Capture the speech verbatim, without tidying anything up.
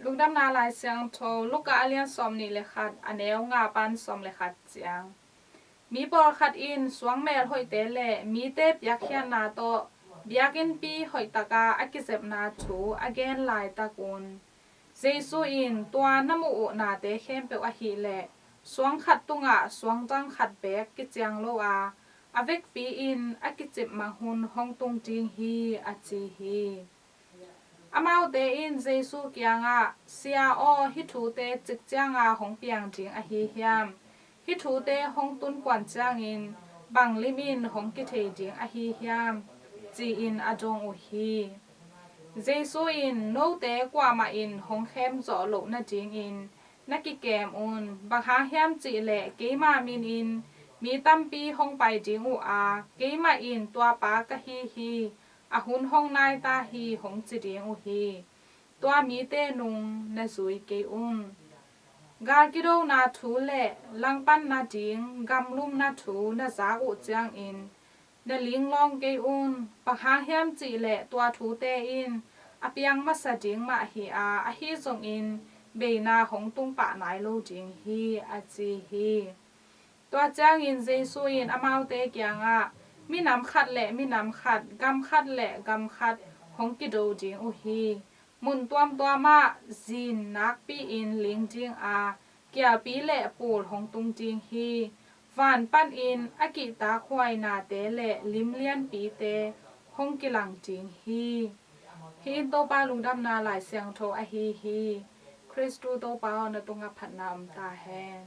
Lungdamna Lai Siangtho, Luka a lian sawmnih le khat, a neu nga pan sawm le khat ciang. Mi pawlkhat in suangmel hoihte le mite piakkhiatna tawh biakinnpi hoihtaka a kizepna thu a gen laitakun, Jesu in, "Tua na muh uh nate khempeuh ahileh suang khat tungah suangdang khat beek kiciang lo a, a vekpi-in a kicip mang hun hong tung ding hi," a ci hi. Amaute in Jesu kiangah, "Sia aw, hih thute cik cianga hong piang ding ahi hiam? Hih thute hong tunkuan ciangin bang limin hong kithei ding ahi hiam?" ci-in a dong uh hi. Jesu in, "Note kuamah in hong khem zawh loh nadingin na kikem un. Bang hang hiam cihleh keima minin mi tampi hong pai ding uh a, keimah in, 'Tua pa ka hi hi, a hun hong nai ta hi,' hong ci ding uh hi. Tua mite nung na zui kei un. Gal kidona thu le langpan nading gamlumna thu na zak uh ciangin na linglawng kei un. Bang hang hiam cihleh tua thute in a piang masa ding mah hi a, ahi zongin beina hong tung pah nai lo ding hi," a ci hi. Tua ciangin Jesu in amaute kiangah, "Minam khat le minam khat, gam khat le gam khat hong kido ding uh hi. Mun tuamtuamah zin nakpi-in ling ding a, kialpi le pul hong tung ding hi. Van panin a kihtakhuai nate le lim lianpite hong kilang ding hi." Hih in Topa Lungdamna Lai Siangtho ahi hi. Khristu Topa aw, na tungah phatna om ta hen.